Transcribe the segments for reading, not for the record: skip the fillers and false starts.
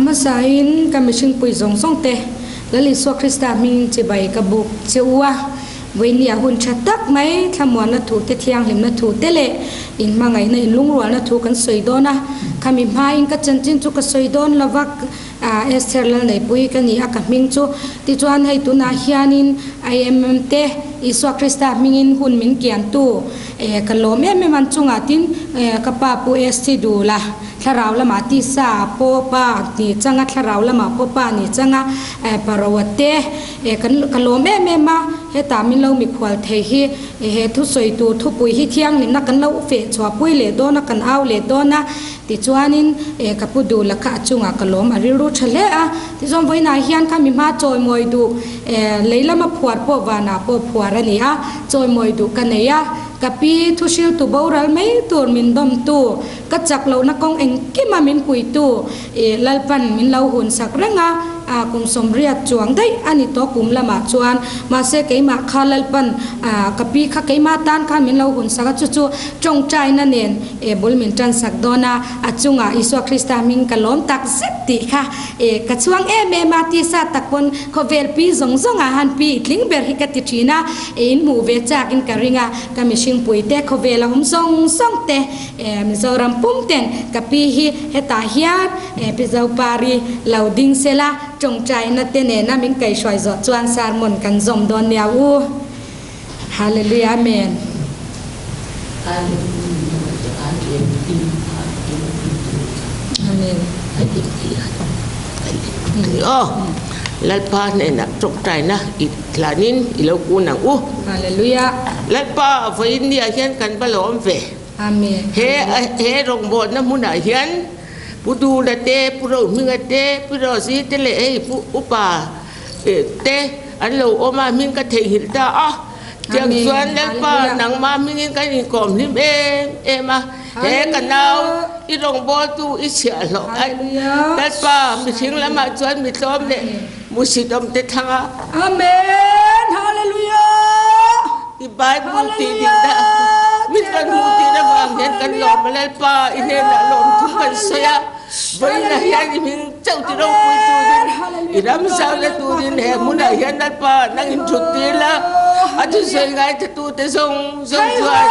hmasain ka mihringpui zawng zawng te Lal Isua Krista hmingin chibai ka buk che u a. Vawinia hun tha tak mai thlamuanna thu te thianghlimna thu te leh inhmangaihna inlungrualna thu kan sawi dawn a. Khami hmain ka chanchin chu ka sawi dawn lova Esther Lalneihpuii ka ni a ka hming chu. Tichuan hei tunah hianin IMM te Isua Krista hmingin hun min kiantu ka lawm em em an chungah tin ka pa Pu ST Dula thlarau lamah tisa pawh pa ni changa thlarau lamah pawh pa ni changa Paroa te kan ka lawm em em a hetah min lo mikhual thei hi he thusawi tur thupui hi thianghlimna kan lo feh chhuahpui leh dawn a kan au leh dawn a. Tichuanin, e ka pu duh lakha a chungah ka lawm a rilru tha hle a. Tichuan vawiinah hian kha mi hma chawimawi duh, e lei lama phuar pawh vanah pawh phuar a ni a, chawimawi duh ka nei a. Ka pi thuhriltu boral mai tur min dawmtu, ka chak lohna kawng engkima min puitu, e Lalpan min lo hunsak reng a, a kum sawmriat chuang daih a ni tawh kum lamah chuan. Mahse keimah kha Lalpan, a ka pi kha keimah tan khan min lo hunsak a, chu chu tawngtaina nen, E bul min tan sak dawn a, a chungah Isua Krista hming ka lawm tak zet tih kha e ka chhuang em em a, tisa tak pawn khawvel pi zawng zawng ah han pi i tling ber hi ka ti thin a, e in hmuh ve chak in ka ring a, ka mihring pui te khawvel a awm zawng zawng te e Mizoram pum ten ka pi hi hetah hian e Pi Zopari lo ding sela tawngtaina te nena min kaihhruai zawh chuan sermon kan zawm dawn nia u. Hallelujah Amen. Amen. Aw Lalpa hnenah tawngtaina i hlanin i lo kun ang u. Hallelujah. Lalpa vawiin niah hian kan va lawm ve. Amen. He he rawngbawlna hmunah hian Pu Dula te, Pu Rohminga te, Pu Rosie te leh hei Pu Upa te an lo awm a, hming ka theihnghilh ta a. Tiang chuan Lalpa nangmah hmingin kan inkawm hlim em em a, he ka nau i rawngbawltu i chhiah hlawh a, Lalpa mihring lamah chuan mi tlawm leh musit awm te thlang a. Amen Hallelujah I Bible tih dik dah min rawn hmuh tih avang hian kan lawm a, Lalpa i hnenah lawmthu kan sawi a. Vawiinah hian i hming chauh ti ropui turin, i ram zauhna turin he hmunah hian Lalpa nang in thut tir la, a thusawi ngaithlatute zawng zawng chuan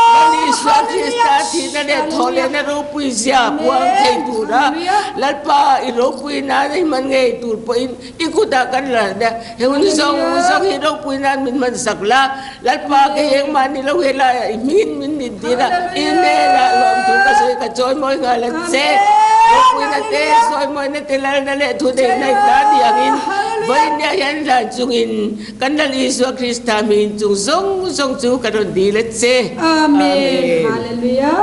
Lal Isua Krista thihna leh thawhlehna ropui zia puang thei tura Lalpa i ropui nan i hman ngei tur pawhin i kutah kan la nia. He hun zawng zawng hi ropui nan min hmansak la, Lalpa kei engmah ni lo helaiah i hmingin min din tir a, i hnenah lawmthu ka sawi ka chawimawi nghal a che. Ropuina te, sawimawina te, lalna leh thuneihna i ta ni angin vawinia hian hlan chungin kan Lal Isua Krista hmingin chung zawng zawng chu ka rawn dil a che. Amen. Hallelujah.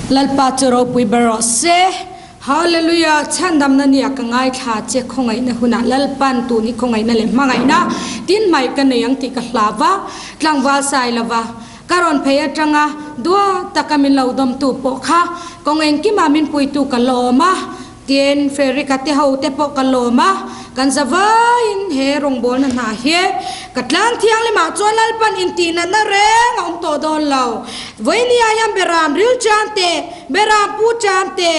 Lalpa chu ropui ber rawh se. Hallelujah Chhandamna nia ka ngaithla che khawngaihna hunah Lalpan tun hi khawngaihna leh hmangaihna tin hmaih ka nei ang tih ka hlau va, tlangval sai lova ka rawn phei atanga dua taka min lo dawmtu pawh kha kawng engkimah min puitu ka lawm a, tin Frederick-a te ho te pawh ka lawm a, kan zavaiin he rawngbawlna hna hi ka tlang thianghlimah chuan Lalpan intihnatna reng a awm tawh dawn lo. Vawinia hian Beram ril tan te Beram pu tan te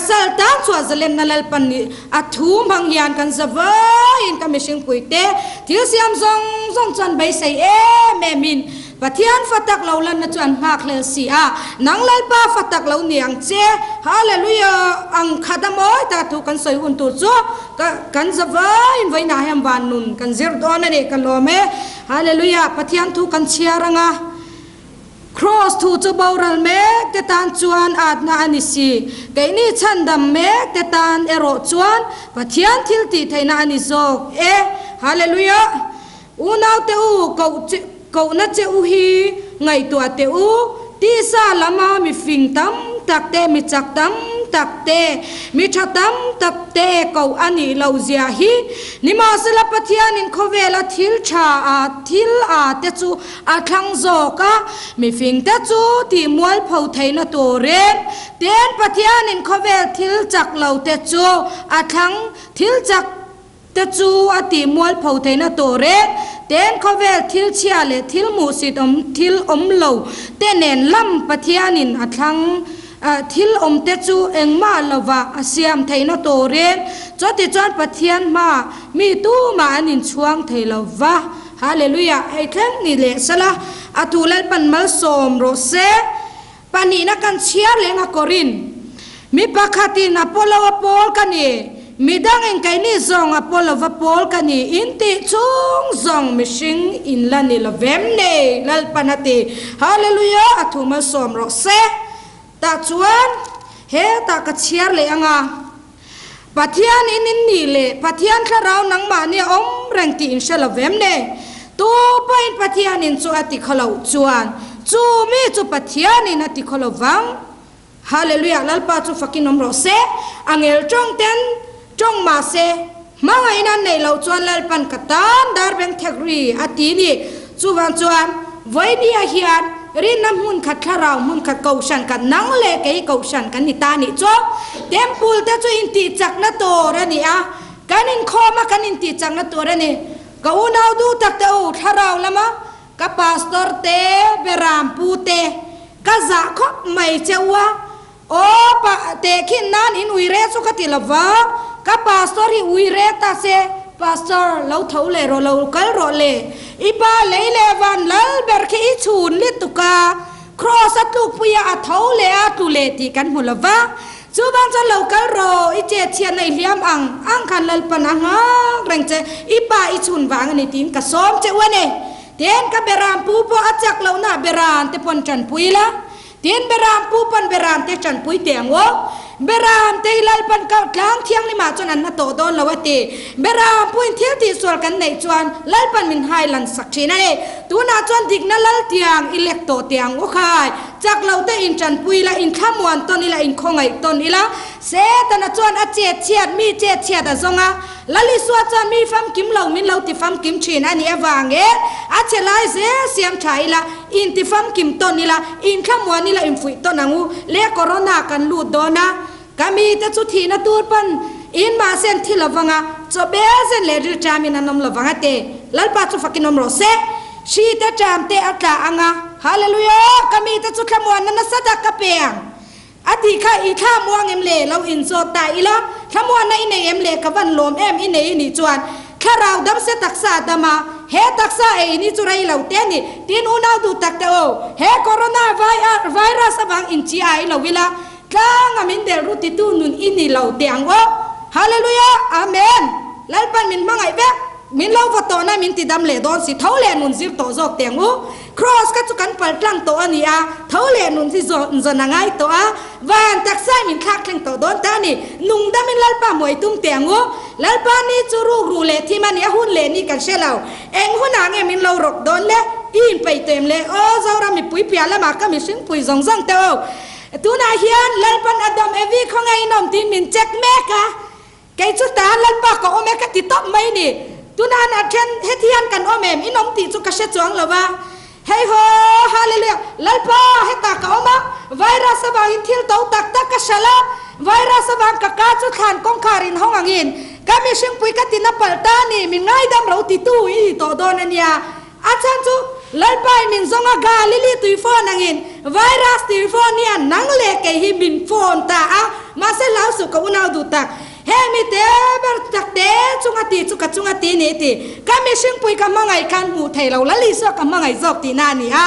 sal tan chhuah zalenna Lalpan nih a thu hmang hian kan za vaiin ka mihring pui te thil siam zawng zawng chuan beisei em em in Pathian fa tak lo lanna chu an nghak hlel si a, nang Lalpa fa tak lo ni ang che. Hallelujah! Ang khat a mawi ta thu kan sawi hun tur chu ka kan za vaiin vawiinah hian van nun kan zir dawn a ni ka lawm e. Hallelujah! Pathian thu kan chhiar ang a. Kraws thu chu boral mek te tan chuan atna a ni si. Keini chhandam mek te tan erawh chuan Pathian thil tih theihna a ni zawk e. Hallelujah! Unau te u, koh kohna che u hi ngaihtuah teh u. Tisa lama mi fing tam tak te, mi chak tam tak te, mi tha tam tak te koh a nih loh zia hi. Nimahsela Pathianin khawvela thil tha a thil a te chu A thlang zawk a, mifingte chu tih mualpho theihna turin ten Pathianin khawvel thil chak lo te chu a thlang, thil chak te chu a tih mualpho theihna turin Ten khawvel thil chhia leh thil hmuhsit awm thil awm lo te nen lam Pathianin a thlang thil awm te chu engmah lovah a siam theihna turin chutichuan Pathian hmaah mi tumah an inchhuang thei lo va. Hallelujah! Hei thleng ni leh sela a thu Lalpan malsawm rawh se. Pahnihna kan chhiar leng a Korin. Mi pakhatin Apollo a pawl ka ni, midangin keini zawng Apollo-va pawl ka ni in tih chung zawng mihring in la ni lo vem nei Lalpan a ti. Hallelujah! A thu malsawm rawh se. Tah chuan hetah ka chhiar leh anga Pathian in in nih leh Pathian thlarau nangmahni a awm reng tih in hre lo vem ne? Tu pawhin Pathian in chu a ti khaw loh chuan chu mi chu Pathian in a ti khaw lo vang. Hallelujah Lalpa chu fakin awm rawh se, a ngel tawng ten tawng mah se, hmangaihna an neih loh chuan Lalpan ka tan dar beng thek ri a ti ni. Chuvang chuan vawinia hian rinna hmun khat thlarau hmun khat kohhran khat nang leh kei kohhran kan ni ta nih chu temple te chu intihchakna tur a ni a, kan inkhawm a kan intihchakna tur a ni. Ka unau duh tak te u thlarau lama ka pastor te beram pu te ka zah khawp mai che u a, Aw pa tehkhin nan in ui re chu ka ti lo va, ka pastor hi ui re ta se, pastor lo tho leh rawh lo kal rawh le, i pa lei leh van lal ber khi i chhun lutuk a, cross a tlukpui a a tho leh a tlu leh tih kan hmu lo va, chuvang chuan lo kal rawh i chet chhiatna i hliam ang ang khan Lalpan a nghak reng che, i pa i chhun vang a ni tiin ka sawm che u a ni. Tin ka beram pu pawh a chak lohna beran te pawn tanpui la, Tin, Beram pu pawn Beram te tanpui teh ang aw. Beram te hi Lalpan kau tlang thianghlimah chuan an na tawh dawn lo a ti. Beram puin thil tihsual kan neih chuan Lalpan min hai lan sak thin a ni. Tunah chuan dikna lal tiang i lek tawh teh ang u khai. Chak lo te in tanpui ila, in thlamuan tawn ila, in khawngaih tawn ila. Setana chuan a chet chhiat mi chet chhiat a zawng a. Lal Isua chuan mi famkim lo min lo ti famkim thin a nih avangin a che lai zel siam tha ila, in ti famkim tawn ila, in thlamuan ila in fuih tawn ang u le corona kan lut dawn a, ka mite chu thihna tur pan in mahse an thi lovang a, chaw bel zen leh rilṭam in an awm lovang a ti. Lalpa chu fakin awm rawh se. Hri te ṭam te a tla ang a, Hallelujah! Ka mite chu thlamuanna nasa tak ka pe ang. A tih kha i thla muang em le? Lo inzawt ta ila, thlamuanna i nei em le? Ka van lawm em i nei i nih chuan thlarau dam se taksa a dam a, he taksa ei ni chu rei lo te a ni. Tin unau duh tak te aw, he corona virus avang inchi ai lo ila, tlanga min delh ru titu nun i ni lo teh ang aw. Hallelujah! Amen! Lalpan min hmangaih vek, min lo vaw tawhna min ti dam leh dawn si, tho leh nun zir tawh zawk teh ang u. Cross kha chu kan pal tlang tawh a ni a, tho leh nun hi zawn zawn a ngai tawh a, van taksa min thlak thleng tawh dawn ta a ni. Nung damin Lalpa hmuai tum teh ang u. Lalpa ni chu ruk ruh leh thim a ni, a hun leh ni kan hre lo. Eng hunah nge min lo rawk dawn le? I inpeih tawh em le? Aw Zoram mipui piah lamah ka mihring pui zawng zawng teh aw. Tunah hian Lalpan Adam Evi khawngaih in awm tiin min check mek a. Kei chu ta Lalpa ka awm e ka ti tawp mai ni. Tunan a then heti hian kan awm em? In awm tih chu ka hre chuang lo va. Hei haw, Hallelujah! Lalpa, hetah ka awm a, virus avangin thil to tak tak ka hralh a, virus avang ka ka chu thlan kawngkhar in hawng angin ka mihringpui ka tina palh ta a ni, min ngaidam ro titu i ni tawh dawn a nia. A chhan chu Lalpa in min zawng a, Galili tui phone angin virus tui phone hian nang leh kei hi min phone ta a, mahse hlau suh ka unau duh tak, he mi te ber tak te chunga ti chu ka chunga ti ni ti, ka mihringpui ka hmangaih khan hmuh thei lo, Lal Isua ka hmangaih zawk tihna a ni a,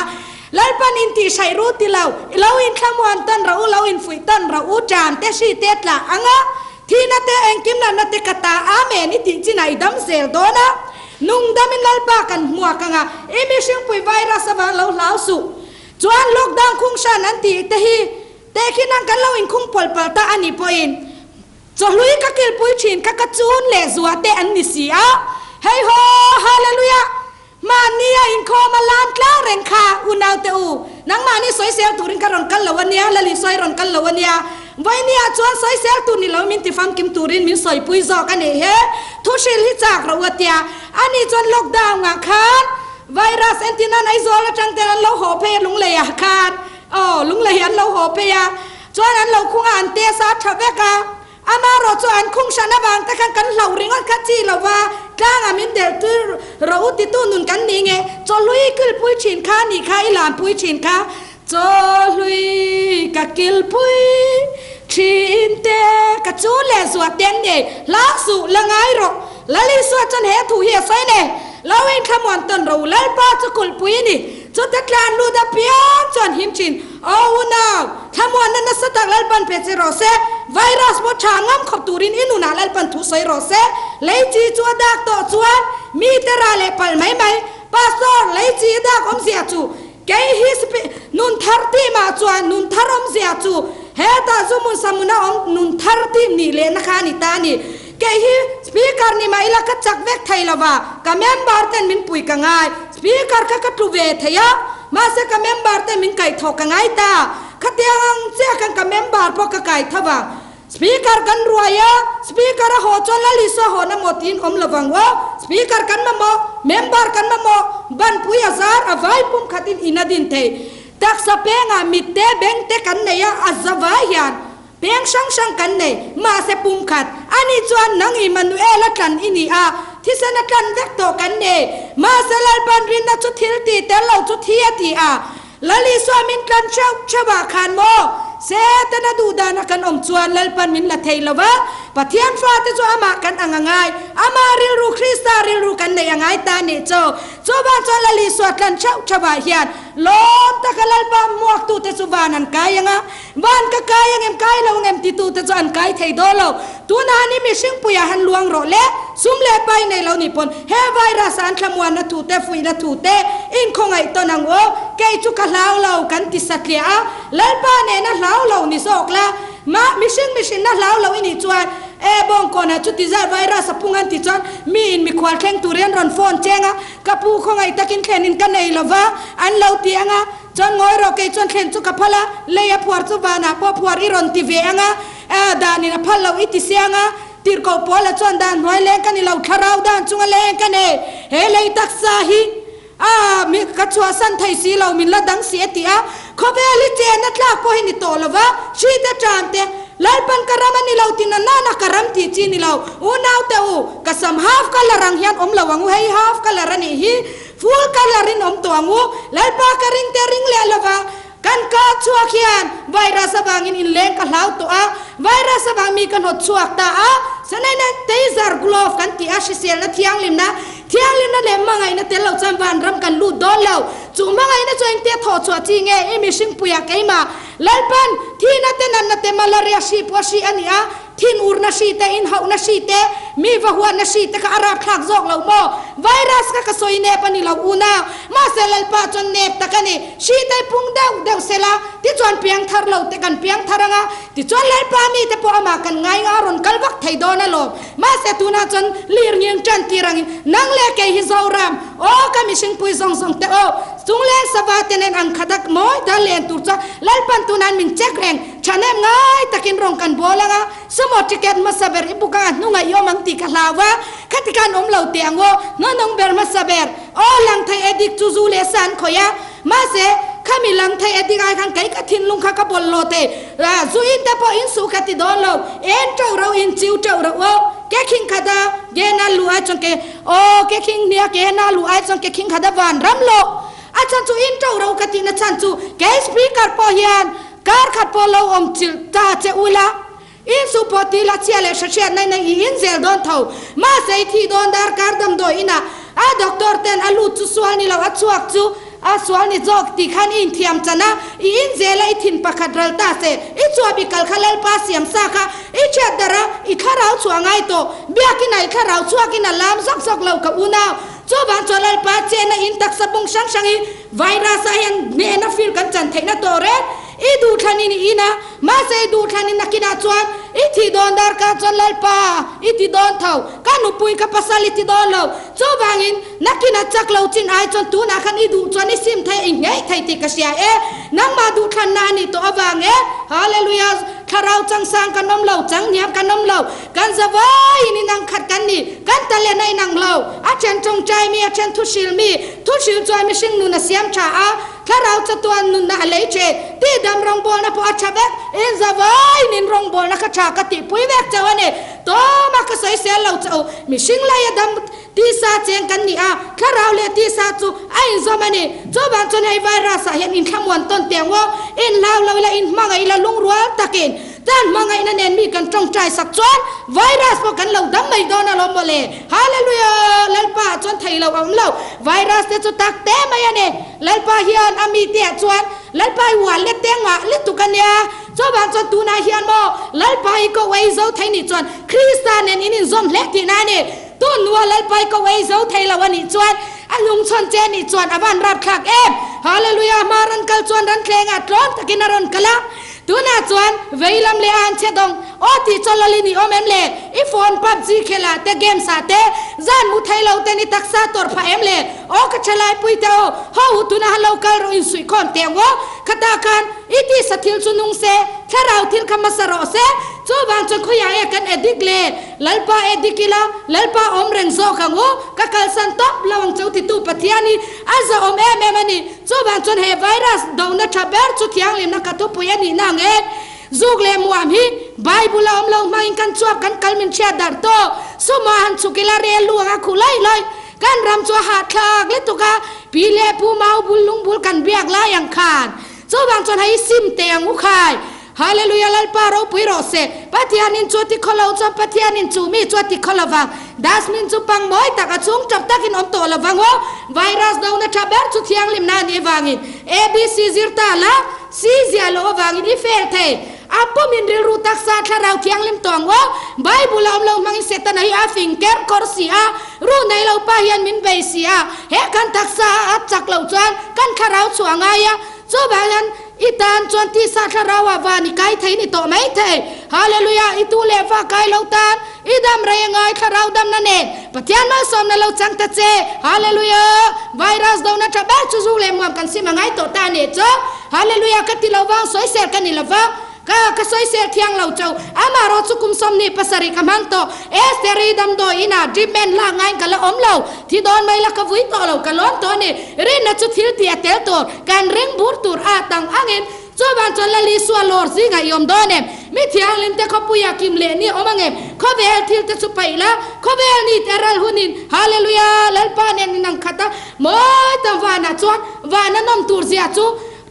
Lalpan in tih hraih ru ti lo, lo in thlamuan tawn rawh u, lo in fuih tawn rawh u, ṭan te hri te tlah ang a, Thihna te engkim natna te ka ta Amen i tih chinah i dam zel dawn a, nungdamin Lalpa kan hmuak ang a, i mihringpui virus avang lo hlau suh. Chuan lockdown khung hran an tih te hi tehkhin ang kan lo inkhung pawlh palh ta a nih pawhin chawhlui ka kilpui thin kha ka chun leh zua te an ni si a, hei haw Hallelujah! Mahni a inkhawm a lam tlang reng kha unaute u, nangmahni sawisel turin ka rawn kal lo a nia, Lali sawi rawn kal lo a nia, Vawini-ah chuan sawisel tur ni lo min ti famkim turin min sawipui zawk a nih he, thu hrilh hi chak ro a tia, ani chuan lockdown-ah khan virus entin an Aizawl atang ten an lo haw phei a Lungleiah khan, aw Lunglei an lo haw phei a, chuan an lo khung a an test a a tha vek a. Amaherawhchu an khung hran avang te khan kan hlauh ringawt kha chi lova tlangah min delh tir rawh u titu nun kan ni nge? Chawhlui kilpui thin kha nih kha i lanpui thin kha. Chawhlui ka kilpui thin te ka chu leh zuah te an nei. Hlau suh, la ngai rawh. Lal Isua chuan he thu hi a sawi nei. Lo inthlamuan tawn rawh u, Lalpa chu kulhpui a ni. Chute tlan lut apiang chuan him thin. Aw unau, thlamuanna nasa tak Lalpan pe che rawh se. Virus pawh tha ngam khawp turin i nunah Lalpan thu sawi rawh se. Lei chi chu a dak tawh chuan mite ra leh palh mai mai. Pastor, lei chi a dak awmzia chu kei hi nun thar tih mah chuan nun thar awmzia chu hetah zu hmun samuna awm nun thar tih nih lehna kha a ni ta a ni. Kei hi Speaker ni mah ila ka chak vek thei lo va, ka member ten min pui ka ngai. Speaker kha ka tlu ve thei a, mahse ka member ten min kaih thawh ka ngai ta. Khatiang ang chiah khan ka member pawh ka kai tho vang. Speaker kan ruai a, Speaker a haw chuan Lal Isua hawhna maw tiin awm lo vang aw. Speaker kan mamawh, member kan mamawh, banpui a zar a vai pum khatin in a din thei. Taksa pengah mit te, beng te kan nei a, a za vai hian Peng hrang hrang kan nei, mahse pum khat a nih chuan nang Immanuel-a tlan i ni a, thisen a tlan vek tawh kan nei. Mahse Lalpan rinna chu thil ti tel lo chu thi a ti a, Lal Isua min tlan theuh theuh ah khan maw? Setana duh dana kan awm chuan Lalpan min la thei lo va, Pathian fate chu amah kan ang a ngai, amah rilru Krista rilru kan neih a ngai ta nih chu. Chuvang chuan Lal Isua tlan theuh theuh ah hian lawm taka Lalpa hmuaktute chu van an kai ang a, Van ka kai ang em, kai lo ang em titute chu an kai thei dawn lo. Tunah ni mihring puiah han luang rawh le, sum leh pai nei lo ni pawn he virus a an thlamuanna thu te, fuihna thu te inkhawngaih tawn ang u. Kei chu ka hlau lo kan ti satliah a, Lalpa nena hlau lo ni zawk la, mah mihring mihrinna hlau lo i nih chuan e bawngkawnah chuti zat virus a pung an ti chuan mi in mikhual thleng tur hi an rawn phone cheng a, ka pu khawngaih takin thlenin ka nei lo va an lo ti ang a. Chuan ngawi rawh, kei chuan thlen chu ka phal a, lei a phuar chu vanah pawh phuar i rawn ti ve ang a, danin a phal loh i ti siang a, tirhkoh Paula chuan dan hnuai leng ka ni lo, thlarau dan chunga leng ka nei, he lei taksa hi a mi ka chhuahsan thei si lo, min la dang si a ti a, khawvel hi chen a tlak pawh hi ni tawh lo va, hri te tan te, Lalpan ka ram a ni lo ti na nana ka ram tih chi ni lo, unaute u, ka sam half colour ang hian awm lo ang u, hei half colour a nih hi, Full colour in awm tawh ang u. Lalpa ka ring te ring leh lova kan ka chhuak hian virus avangin inleng ka hlau tawh a, virus avang mi ka hnawt chhuak ta a, sanitizer glove kan tih a hriselna thianghlimna, thianghlimna leh hmangaihna tel lo chuan vanram kan lut dawn lo. Chu hmangaihna chu engtia thawh chhuah chi nge i mihring puiah keimah Lalpan thihna te natna te malaria hri pawh hri a ni a, Thin urna hri te, inhauhna hri te, mi va huatna hri te kha a rapthlak zawk lo maw? Virus kha ka sawi nep a ni lo unau. Mahse Lalpa chuan nep tak a ni. Hri te pung deuh deuh sela, tichuan piang thar lo te kan piang thar ang a, tichuan Lalpa mi te pawh amah kan ngai nga a rawn kal vak thei dawn alawm. Mahse tunah chuan lir nging tan tir angin nang leh kei hi Zoram, aw ka mihringpui zawng zawng te aw, chungleng sava te nen ang khat a mawi ta len tur chuan Lalpan tunah min check reng. Thahnem ngai takin rawng kan bawl ang a, sumo ticket hmasa ber i buk ang a hnungah i awm ang tih ka hlau a, khati khan awm lo teh ang aw, hnawhnawng ber hmasa ber, aw lang thei addict chu zu leh sa an khawih a, mahse khami lang thei addict ai khan kei ka thinlung kha ka bawl lo thei, zu in te pawh in suh ka ti dawn lo, en teuh rauh in chiu teuh rauh aw, ke khing khat a ge na luh ai chuan ke aw ke khing hnia ke na luh ai chuan ke khing khat a van ram lo, a chhan chu in teuh rauh ka tihna chhan chu kei speaker pawh hian Kar khat pawh lo awm chilh ta che ula, insu pawh ti la chhia leh hre hriat nain i in zel dawn tho. Mahse i thih dawn dar kar damdawi inah a doctor ten a lut chu sual ni lo, a chhuak chu a sual ni zawk tih khan i inthiam chan a, i in zel a i thin pakhat ral ta se, i chuap i kal kha Lalpa siam sa kha i thiat darh a, i thlarau chhuah ngai tawh. Biakinah i thlarau chhuakin a lam zawk zawk lo ka unau. Chuvang chuan Lalpa chena in taksa bung hrang hrang hi virus ah hian hnehna fir kan chan theihna tawh reng. I duhthlanin i in a, mahse i duhthlanin nakinah chuan i thih dawn darkar chuan Lalpa i ti dawn tho, ka nupui ka pasal i ti dawn lo. Chuvangin nakinah chak lo chin ai chuan tunah khan i duh chuan i sim thei a, i ngei thei tih ka hria e. Nangmah duhthlanna a nih tawh avang e. Hallelujah! Thlarau changsang kan awm lo, changhniam kan awm lo. Kan za vaiin inang khat kan ni, kan talent a inang lo. A then tawngtai mi, a then thuhril mi. Thuhril chuan mihring nun a siam tha a. Thlarau chatuan nunna a lei thin. Tihdam rawngbawlna pawh a tha vek. In zavaiin in rawngbawlna kha tha ka tihpui vek chauh a ni. Tawma ka sawisel lo chauh. Mihring laia dam tisa cheng kan ni a, thlarau leh tisa chu a inzawm a ni. Chuvang chuan hei virus ah hian inthlamuan tawn teh ngawh, inhlau lo ila, inhmangaih ila lungrual takin tan hmangaihna nen mi kan tawngtai sak chuan virus pawh kan lo dam mai dawn alawm mawle. Hallelujah! Lalpa ah chuan thei lo a awm lo. Virus te chu tak te mai a ni. Lalpa hian a mite ah chuan Lalpa i ual let te ngah lutuk a nia. Chuvang chuan tunah hian maw Lalpa i ko ei zo thei nih chuan Krista nen in inzawm hlek tihna a ni. Tun hnua Lalpa i ko ei zo thei lo a nih chuan a hnungchhawn che nih chuan a van rapthlak em! Hallelujah! Hma rawn kal chuan ranthlengah tlawm takin a rawn kal a. Tunah chuan vei lam leh a han che dawng aw tih chaw lal in i awm em le? I phone PUBG khel ah te games ah te zan mu thei lo ten i taksa tawrh phah em le? Aw ka thalai pui te aw, haw u tunah han lo kal rawh in suih khawm teh ang aw. Khata khan i tisa thil chu nung se, thlarau thil kha hmasa rawh se. Chuvang chuan khawiah nge kan addict le? Lalpa addict ila, Lalpa awm reng zawk ang u, ka kalsan tawp lo ang cheu titu Pathian hi a zahawm em em a ni. Chuvang chuan he virus dohna tha ber chu thianghlimna ka thupui a nihna ang e. Zuk leh muam hi Bible a awm lo hmangin kan chhuak kan kal min hriat darh tawh. Suma han chhuk ila rel lu anga khuh laih laih. Kan ram chu a hahthlak lutuk a, pi leh pu mau bul lung bul kan biak lai ang khan. Chuvang chuan hei sim teh ang u khai. Hallelujah Lalpa ropui rawh se. Pathianin chu a ti khaw lo chuan Pathianin chu mi chu a ti khaw lo vang. Dustbin chu pang mawi tak a chhung tap takin awm tawh lo vang aw. Virus dona tha ber chu thianghlimna a nih avangin ABC zir ta la, C ziah loh avangin i fail thei. A pumin rilru taksa thlarau thianghlim tawh ang aw. Bible a awm lo hmangin Setana hi a fing ker kawr si a, ru nei lo pa hian min bei si a. He kan taksa a a chak loh chuan kan thlarau chhuah a ngai a. Chuvang hian i tan chuan tisa thlarau ah van i kai thei ni tawh mai thei. Hallelujah! I tu leh va kai lo tan i dam rei a ngai thlarau damna nen Pathian malsawmna lo chang ta che. Hallelujah! Virus dona tha ber chu zu leh muam kan sim a ngai tawh ta a nih chu. Hallelujah! Ka ti lo vang sawisel ka ni lo vang. Ka ka sawisel thiang lo chauh. Amaherawh chu kum 27 ka hmang tawh. Esther i damdawi inah treatment lak ngaiin ka la awm lo. Thi dawn mai la ka vui tawh lo, ka lawm tawh a ni. Rinna chu thil tih a tel tur, kan ring bur tur a tang angin. Chuvang chuan Lal Isua lawr zingah i awm dawn em? Mi thianghlim te khawpuia kim leh ni awm angem? Khawvel thil te chu paih la, khawvel ni te ral hunin Hallelujah! Lalpa nen inang khat a, mawi tam vanah chuan vana nawm tur zia chu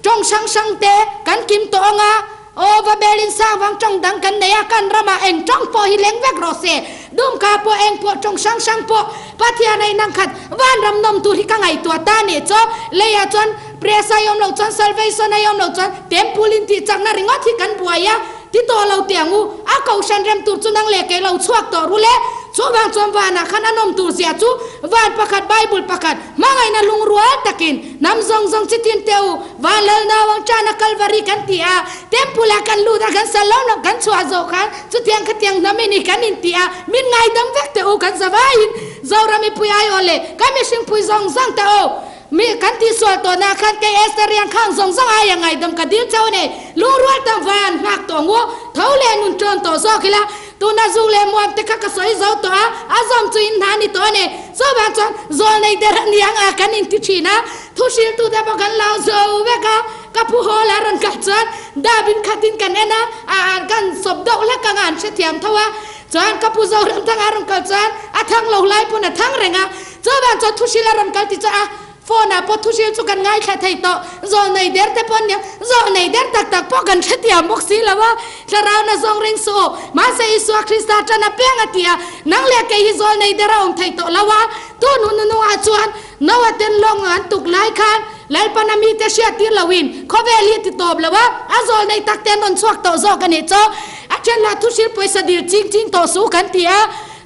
Tawng hrang hrang te kan kim tawh ang a, aw va belin sang vang tawng dang kan nei a, kan ramah eng tawng pawh hi leng vek rawh se, dumka pawh eng pawh tawng hrang hrang pawh Pathian a inang khat vanram nawm tur hi ka ngaihtuah ta nih chu, leiah chuan press a awm loh chuan salvation a awm loh chuan temple in tih chakna ringawt hi kan buai a, ti tawh lo teh ang u, a kohhran rem tur chu nang leh kei lo chhuak tawh ru le, chuvang chuan vanah khan a nawm tur zia chu van pakhat Bible pakhat hmangaihna lungrual takin Hnam zawng zawng chi tin teh u, van lal nauang tana Kalvari kan ti a, temple ah kan lut a, kan sal lo lo kan chhuah zawh khan chutiang khatiang hnam i ni kan in ti a, min ngaidam vek teh u kan zavaiin Zoram mipui aiawh leh kan mihringpui zawng zawng teh u, mi kan tihsual tawh nah khan kei Esther riang khang zawng zawng aia ngaidam ka dil chauh a nei, lungrual tam van nghak tawh ngu, tho leh nun tawn tawh zawk ila. Tuna zu leh muam te kha ka sawi zo tawh a, a zawm chu in hna a ni tawh a ni. Chuvang chuan zawl nei der a niang a kan inti thin a, thu hriltute pawh kan lo zo vek a, ka phu hawl a rawn kal chuan dabin khatin kan en a, a kan sawp deuh hlek ang a an hrethiam tho a, chuan ka pu Zoramthanga a rawn kal chuan a thang lo lai pawn a thang reng a, chuvang chuan thu hril a rawn kal ti chuan a Phone ah pawh thuhril chu kan ngaithla thei tawh. Zawlnei der te pawh nia, zawlnei der tak tak pawh kan hrethiam bawk si lo a. Thlarauna zawng ring suh u. Mahse Isua Krista tan a piang a ti a, nang leh kei hi zawlnei der a awm thei tawh lo a. Tun hun nunungah chuan Noah ten lawng an tuk lai khan Lalpana mite hriat tir loin khawvel hi ti tawp lo a, a zawlnei tak te an rawn chhuak tawh zawk a nih chu. A then lah thuhril pawisa dil ching ching tawh suh kan ti a.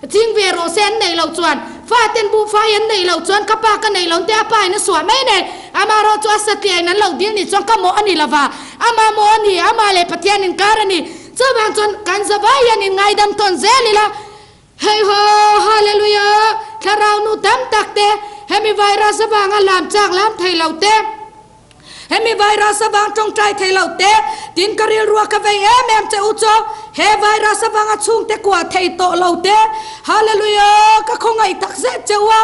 Ching ve rawh se an neih loh chuan faten buhfai an neih loh chuan ka pa ka neih lo te a pa in a suah mai nei. Amaherawh chu a satliah in an lo dil nih chuan ka mawh a ni lova, ama mawh a ni, amah leh Pathian inkar a ni. Chuvang chuan kan zavai hian in ngaidam tawn zel ila. Hei haw, Hallelujah! Thlarau nu tam tak te, hemi virus avanga lam chak lam thei lo te. Hemi virus avang tawngtai thei lo te, tin ka rilrua ka vei em em che u chu, he virus avanga chhungte kuah thei tawh lo te, Hallelujah, ka khawngaih tak zet che u a,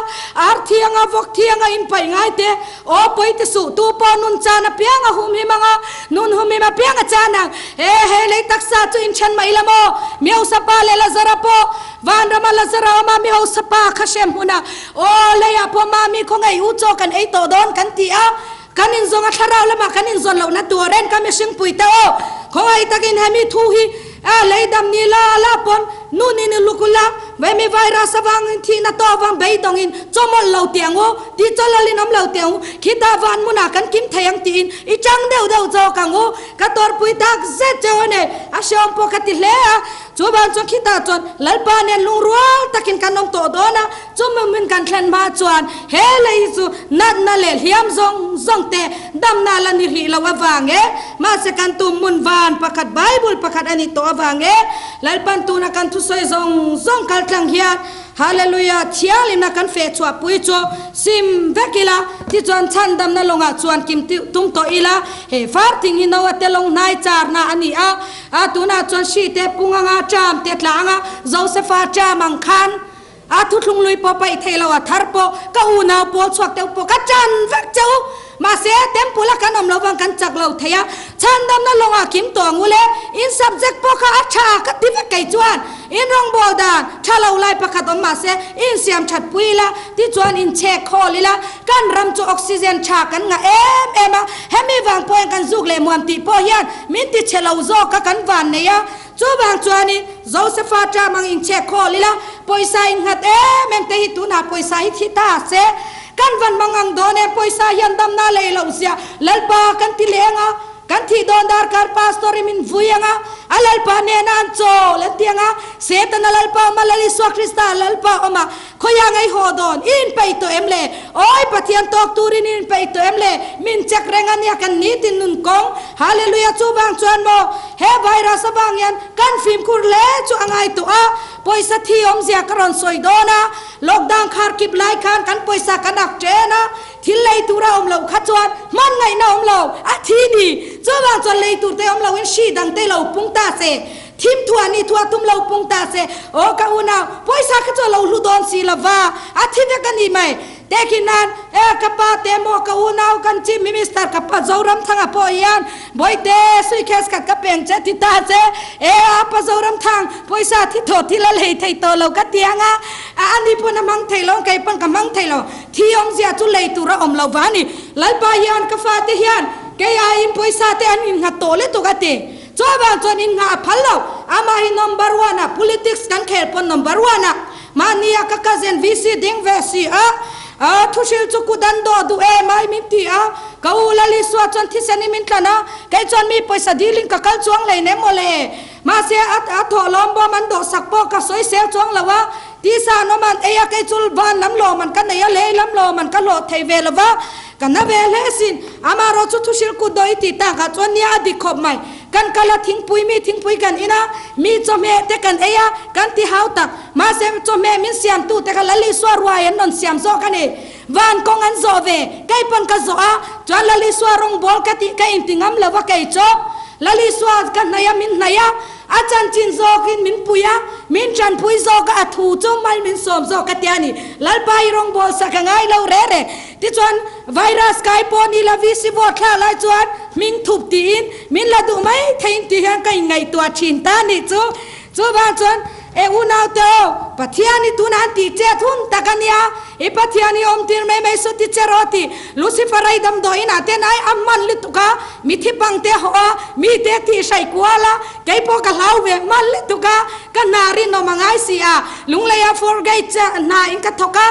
ar thianga vawk thianga in paih ngai te, aw pawi ti suh tu pawh nun chan apiang a humhim anga, nun humhim apiang a chan ang, he he lei taksa chu inthen mah ila maw, Mihausa pa leh Lazara pawh Vanrama Lazara awma Mihausa pa kha hrem hmunah, aw leiah pawh mami khawngaih u chaw kan ei tawh dawn kan ti a, Kan inzawng a thlarau lamah kan inzawn lohna tur en ka mihring pui te aw. Khawngaih takin hemi thu hi a leidam ni la la pawn nun in i luk ula, hemi virus avangin thihna tawh avang beidawngin chawmawlh lo teh ang u, tih chawlawlhin awm lo teh ang u, khitah van hmunah kan kim thei ang tiin i chang deuh deuh zawk ang u. Ka tawrhpui tak zet cheu a nei, a hreawm pawh ka ti hle a. Chuvang chuan khitah chuan Lalpa nen lungrual takin kan awm tawh dawn a, chumi hmun kan thlen hma chuan he lei hi chu natna leh hliam zawng zawng te damna la ni hrih loh avang e, mahse kan tum hmun van pakhat Bible pakhat a nih tawh avang e, Lalpan tuna kan thusawi zawng zawng kal tlang hian Hallelujah thianghlimna kan feh chhuah pui chu sim vek ila, tichuan chhandamna lawngah chuan kim tum tawh ila, he far thing hi Noah te lawng hnai charna a ni a, A tunah chuan hri te pung anga ṭam te tla anga Josefa ṭam ang khan a thuthlung lui pawh paih thei lo a thar pawh ka unau pawl chhuak deuh pawh ka ṭan vek che u. Mahse temple a kan awm lo vang kan chak lo thei a, chhandamna lawngah kim tawh ang u le. In subject pawh kha a ṭha ka ti vek kei chuan in rawngbâwl dan ṭha lo lai pakhat awm mahse in siam ṭhat pui ila tichuan in chhek khawl ila kan ram chu oxygen ṭha kan ngah em em a, hemi vang pawhin kan zuk leh muam tih pawh hian Min ti chhe lo zawk a kan van nei a, chuvang chuanin Josefa ṭam ang inchhek khawl ila, pawisa innghat em em te hi tunah pawisa hi thi ta se, kan van mang ang dawn em, pawisa hian damna lei loh zia Lalpa kan ti leng a, kan thih dawn darkar pastor i min vui ang a, a Lalpa nena an chawl an ti ang a, Setana Lalpa awm a, Lal Isua Krista Lalpa awm a, Khawiah ngei haw dawn? I inpeih tawh em le? Awi Pathian tawk turin i inpeih tawh em le? Min check reng a nia kan nitin nun kawng. Hallelujah Chuvang chuan maw he virus avang hian kan fimkhur hle chu a ngai tawh a, pawisa thi awmzia ka rawn sawi dawn a, lockdown khar kip lai khan kan pawisa kan ak ṭen a, thil lei tur a awm loh kha chuan hman ngaihna awm lo, a thi ni. Chuvang chuan lei tur te awm loin hri dang te lo pung ta se. Thim thuah ni thuah tum lo pung ta se, aw ka unau, pawisa kha chu a lo hlu dawn si lo va, a thi vek a ni mai. Tehkhin nan, e ka pa te maw ka unau kan Chief Minister ka pa Zoramthanga pawh hian Bawihte suitcase khat ka peng che ti ta che, e a pa Zoramthang, pawisa thi thaw thil a lei thei tawh lo ka ti ang a, a ani pawn a hmang thei lo, kei pawn ka hmang thei lo, thi awmzia chu lei tur a awm lo va ni. Lalpa hian ka fate hian kei aiin pawisa te an innghat tawh lutuk a ti. Chuvang chuan in nghah a phal lo. Amah hi number one ah politics kan khel pawn number one ah mahni a ka cousin VC ding ve si a, a thuhril chu kut an dawh duh em ai min ti a, ka u Lalisua chuan thisen in min tlan a, kei chuan mi pawisa dilin ka kal chuang hlei nem mawle. Mahse a a thawh lawm bawm an dawh sak pawh ka sawi sel chuang lo a, tisa an awm an ei a, kei chu van lam lawm an ka nei a, lei lam lawm an ka hlawh thei ve lo va. Ka na ve hle sin, amarawh chu thuhril kut dawh i tih takah chuan nia a dik khawp mai. Kan kal a thingpui mi thingpui kan in a, mi chawhmeh te kan ei a, kan ti hau tak. Mahse chawhmeh min siamtu te kha Lalisua ruai an rawn siam zawk a ni. Van kawng an zawh ve, kei pawn ka zawh a, chuan Lalisua rawngbawl ka tih ka inti ngam lo va kei chu. Lalisua ka hnaih a min hnaih a, A chanchin zawkin min pui a, min tanpui zawk a, a thu chu mal min sawm zawk a tia a ni. Lalpa i rawngbâwl sak a ngai lo reh reh. Tichuan, virus kai pawh ni la VC vote thlak lai chuan hming thup tiin min la duh mai theiin tih hian ka inngaihtuah thin ta a nih chu. Chuvang chuan, E unaute aw, Pathian i tunah an tih chet hun tak a nia, i Pathian i awmtir mai mai saw ti che rawh tih Lucifer a i damdawiin ah ten ai a hman lutuk a, mithi pang te haw a, mi te tih hraih kual a, kei pawh ka hlau ve hman lutuk a, ka hna rinawm a ngai si a, Lunglei ah floor gate che hna in ka thawk a,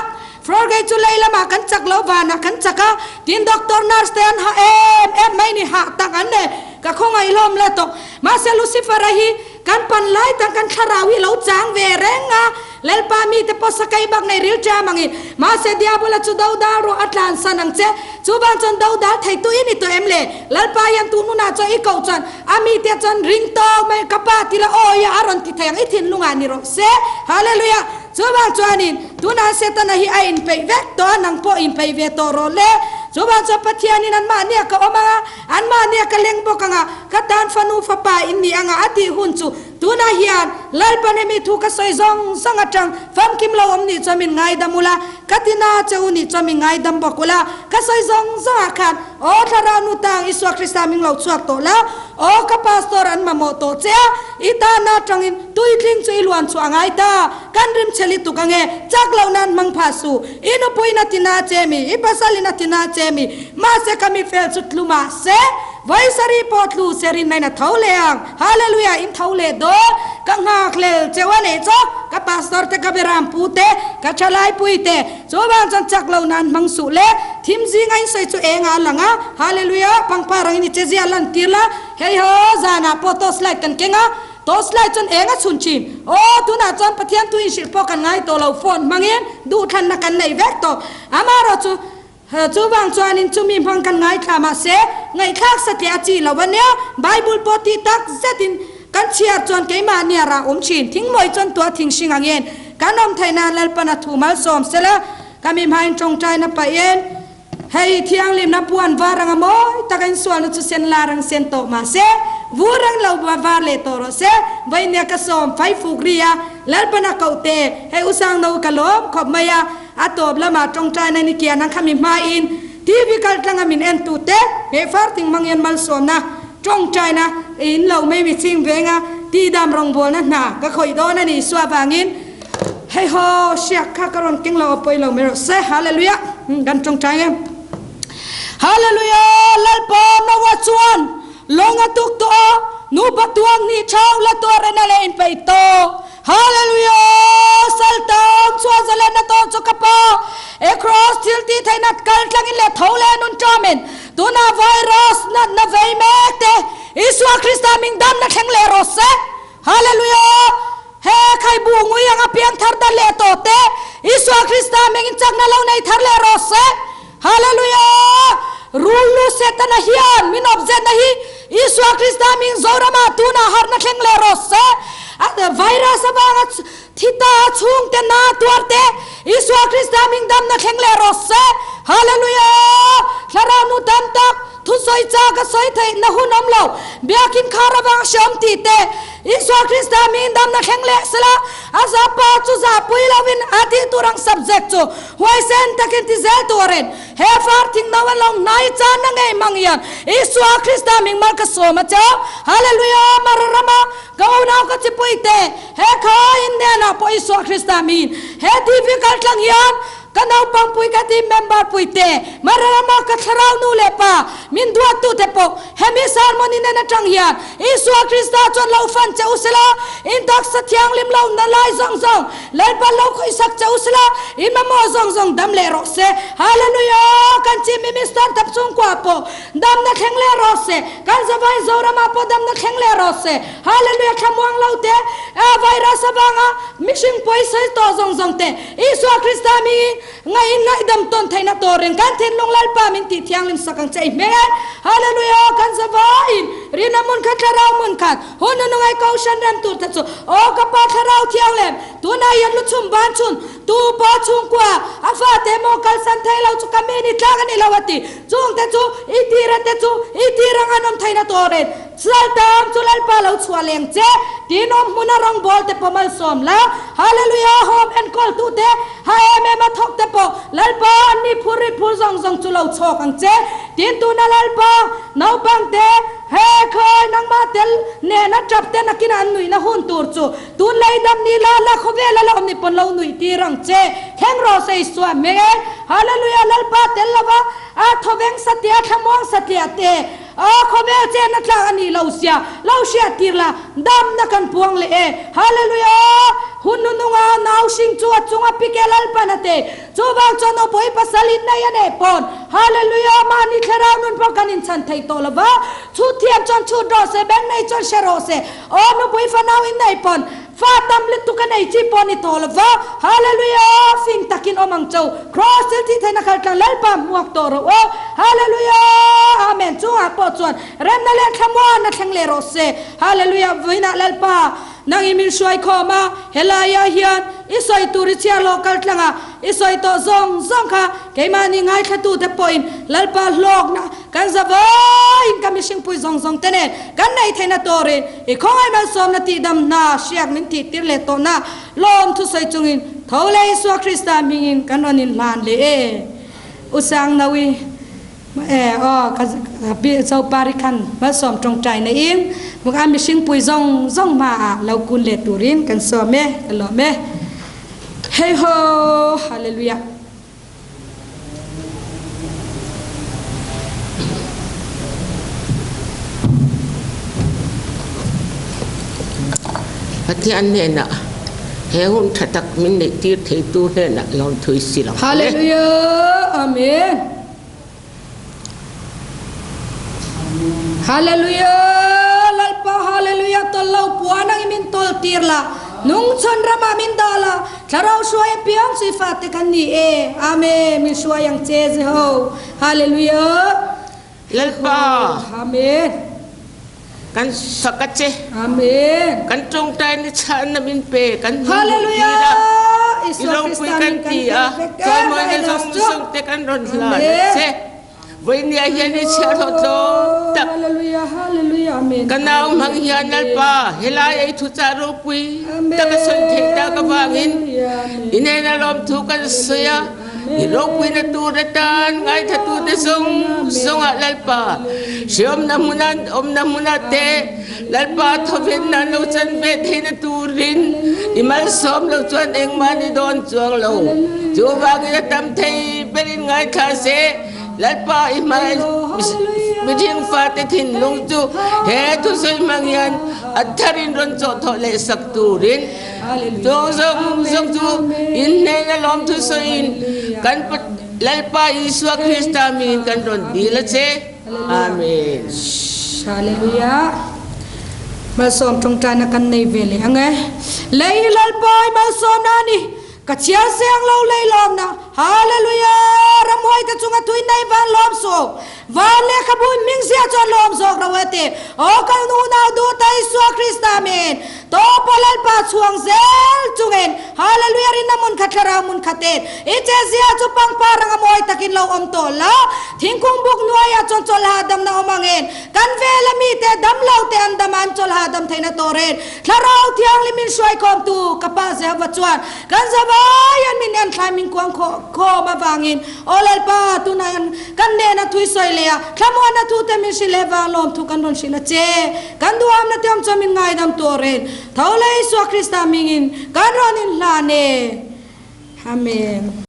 floor gate chu lei lamah kan chak lo vanah kan chak a, tin doctor nurse te an hah em em mai ni hah tak an le, ka khawngaih hlawm le tawk, mahse Lucifer a hi Kan pan lai tak kan thlarau hi lo chang ve reng a, Lalpa mite pawh sakei bak nei ril ṭam angin. Mahse Diabola chu do dal rawh a tlan san ang che. Chuvang chuan do dal theitu i ni tawh em le? Lalpa hian tu hmunah chuan i koh chuan a mite chuan ring tawk mai ka pa ti la aw ia a rawn ti thei ang i thinlungah ni rawh se. Hallelujah! Chuvang chuanin tunah Setana hi a inpeih vek tawh a, nang pawh inpeih ve tawh rawh le. Chuvang chuan Pathianin anmahnia ka awm anga, anmahnia ka leng bawk anga, ka tan fanu fapa in ni anga a tih hun chu tunah hian Lalpan hemi thu ka sawi zawng zawng atang famkim lo awm nih chuan min ngaidam ula, ka ti na che u nih chuan min ngaidam bawk ula, ka sawi zawng zawngah khan aw Thlarau nu tang Isua Krista min lo chhuak tawh la, aw ka pastor an mamawh tawh che a, i tanna atangin tuitling chu i luan chhuah a ngai ta, kan rim chhe lituk ange, chak loh nan hmang phah suh. I nupuiin a ti na che mi, i pasalin a ti na che mi, mahse ka mi fel chu tlu mah se, vawi sarih pawh tlu se rinna in a tho leh ang. Hallelujah, in tho leh dawn. Ka nghakhlel cheu a nih chu, ka pastor te, ka beram pu te, ka thalai pui te, chuvang chuan chak lo nan hmang suh le, thim zinga in sawi chu eng ah a lang a, Hallelujah, pangpar angin i che zia lan tir la, hei ho zanah pawh torchlight kan keng a, Torchlight chuan eng a chhun thin? Aw, tunah chuan Pathian thu inhrilh pawh kan ngai tawh lo, phone hmangin duhthlanna kan nei vek tawh. Amaherawh chu, chuvang chuanin chumi hmang kan ngaithla mahse, ngaihthlak satliah a chi lo a nia. Bible pawh tih tak zetin kan chhiar chuan keimahnia rah awm thin. Thingmawih chuan tuah thing hring angin kan awm theih nan Lalpan a thu malsawm sela, ka mi hmain tawngtaina pahin. Hei thianghlimna puan var anga mawi taka insualna chu sen lar ang sen tawh mah se, vur ang lo var leh tawh rawh se. Vainia ka sawm fai fuk ri a, Lalpana koh te, hei u Sangno ka lawm khawp mai a, a tawp lamah tawngtaina ni kian ang kha mi hmain TV kal tlanga min en tu te, he farting hmang hian malsawmna tawngtaina in lo mai mi ching venga tihdam rawngbawlna hna ka khawih dawn a ni Isua vangin. Hei ho, hriak kha ka rawn keng lo a pawi lo mai rawh se. Hallelujah! Kan tawngtai e. Hallelujah! Lalpa Noah chuan lawng a tuk tawh a, nupa tuang hnih thau la tuar en a leh inpeih tawh. Hallelujah! Saltan chuan zalenna tawn chu ka pa e Kraws thil tih theihna kal tlangin leh tho leh nun ṭamin tunah virus natna vei mek te Isua Krista ming damna thleng leh rawh se. Hallelujah! He khaibu ngui anga piang thar dan leh tawh te, Isua Krista mengin chakna lo nei thar leh rawh se. Hallelujah! Rul lu Setana hian min awpzetna hi Isua Krista ming Zoramah tunah harhna thleng leh rawh se. Virus avanga thi ta chhungte na tuar te Isua Krista ming damna thleng leh rawh se. Hallelujah! Thlarau nu tam tak Thusawi cha ka sawi theih na hun awm lo, Biakinn khar avang hreawm tih te, Isua Krista miin damna thleng leh sela, a za pa chu zahpui lovin a tih tur ang subject chu huaisen takin ti zel turin he far thing no an lo hnai chan na ngei hmang hian Isua Krista ming mal ka sawm a cheu. Hallelujah! Mara rama ka unau ka chipui te, he kha in hnenah pawh Isua Krista miin he TV kaltlang hian Ka naupang pui ka team member pui te, Mararama ka thlarau nu leh pa, min duat tu te pawh hemi sermon in en atang hian Isua Krista chuan lo fan che u sela, in taksa thianghlim lo na lai zawng zawng Lalpa lo khawihsak che u sela, in mamawh zawng zawng dam leh rawh se. Hallelujah! Kan Chief Minister tap chhungkua pawh damna thleng leh rawh se, kan zavai Zoramah pawh damna thleng leh rawh se. Hallelujah! Thlamuang lo te, virus avanga mihring pawisawi tawh zawng zawng te, Isua Krista mingin ngaihin ngaihdam tawn theihna turin kan thinlung Lalpa min tih thianghlim sak ang che i hmel. Hallelujah! Kan zavaiin rinna hmun khat thlarau hmun khat hun nunungai kohhran rem tur te chu aw ka Pa thlarau thianghlim tunah hian lu chhum ban chhun tu pa chhungkua a fate maw kalsan thei lo chu ka mi ni tlak a ni lo a ti. Chung te chu i tira te chu i tir ang an awm theihna turin Saltam chu Lalpa lo chhuah leng che, tin awm hmuna rawngbawl te pawh malsawm la, Hallelujah home enkawl tu te, ha em em a thawk te pawh Lalpa an ni phur rit phur zawng zawng chu lo chhawk ang che, tin tuna Lalpa naupang te he khawi nangmah tel nena tap te nakinah an nuihna hun tur chu tun lei dam ni la la khawvel a la awm ni pawn lo nuih tir ang che, thleng rawh se Isua hmel, Hallelujah Lalpa tel lova a thawveng satliah thlamuang satliah te. A khawvel chenna tlak a nih lo sia, lo hriat tir la, damna kan puang leh e. Hallelujah! Hun nununga nau hring chu a chunga pike Lalpan a te. Chuvang chuan aw pawi pasal in nei a nei pawn. Hallelujah! Mahni thlarau nun pawh kan inchhan thei tawh lo va. Chhut thiam chuan chhut rawh se, beng nei chuan hre rawh se. Aw nupui fanau in nei pawn. Fa tam lutuk a nei chi pawh ni tawh lo va, Hallelujah! Fing takin awm ang cho, Kraws thil thih theihna kal tlang Lalpa hmuak tawh rawh aw, Hallelujah! Amen! Chungah pawh chuan remna leh thlamuan a thleng leh rawh se, Hallelujah! Vawiinah Lalpa. Nang i min hruai khawm a, helaiah hian i sawi tur i chhiar loh kal tlang a, i sawi tawh zawng zawng kha keimahni ngaithlatute pawhin Lalpa hlawkna kan za vaiin ka mihringpui zawng zawng te nen kan neih theihna turin i khawngaih malsawmna tihdam hna hriak min tihtir leh tawhna lawm thusawi chungin tho leh Isua Krista hmingin kan rawn inhlan leh e. U Sangnawi. E aw ka pi Zopari khan malsawm tawngtai neiin muk a mihring pui zawng zawng hma ah lo kun leh turin kan sawm e ka lawm e Hey ho Hallelujah. Pathian hnenah he hun tha tak min neih tir theitu hnenah lawmthu i si lo. Hallelujah Amen. Hallelujah Lalpa Hallelujah tol lo puan ang min tol tir la nung chon rama min dah la thlarau hruai apiang chui fate kan ni e Amen min hruai ang che Jeho Hallelujah Lalpa Amen Kan fak a che. Amen. Kan tawngtai ni chhanna min pe kan hmu Hallelujah. tir a. I Isua ropui Krista kan min kan ti a. vek e Chawimawina Virus zawng chu. zawng te kan rawn hlan a Amen. che. Vawinia hian i chhiar hlawh tlawm tak. Hallelujah. Hallelujah. Amen. Ka nau hmang hian Lalpa helai ei thuchah ropui tak a sawi theih tak avangin i hnena lawmthu kan sawi a. I ropuina tur atan ngaithlatute zawng zawngah Lalpa hriamna hmuna awmna hmuna te Lalpa thawven nan lo chan ve theihna turin i malsawm lo chuan engmah ni dawn chuang lo. Chuvangin a tam thei berin ngaithla se Lalpa i hmai mihring fate thinlung chu he thusawi hmang hian a tharin rawn chawhthawh leh sak turin Chu zawng zawng chu inhneih a lawm thusawiin kan Lalpa Isua Krista mingin kan rawn dil a che. Amen. Hallelujah. Malsawm tawngtaina kan nei ve leh ang e. Lei hi Lalpa i malsawmna a ni. Ka chhiar siang lo lei lawmna. Hallelujah. Ramhuai te chunga tui nei van lawm suh. Van lehkhabu in hming zia chuan lawm zawk ro e ti. Aw kal nu nau duh ta Isua Krista min tawpa Lalpa chhuang zel chungin Hallelujah rinna mun khat thlarau mun khatin i che zia chu pangpar anga mawi takin lo awm tawh la. Thingkung buk hnuaiah chuan chawlh hahdamna awm angin kan vela mite dam lo te an dam a an chawlh hahdam theihna turin Thlarau Thianghlim min hruaikhawmtu ka Pa Jehova chuan kan zavaiin min enthlai min kuang khawm avangin Aw Lalpa, tunah hian kan hnena thui sawi leh a, thlamuanna thu te min hrilh leh vang lawm thu kan rawn hrilh a che. Kan duhamna te awm chuan min ngaidam turin tho leh Isua Krista hmingin kan rawn inhlan e. Amen.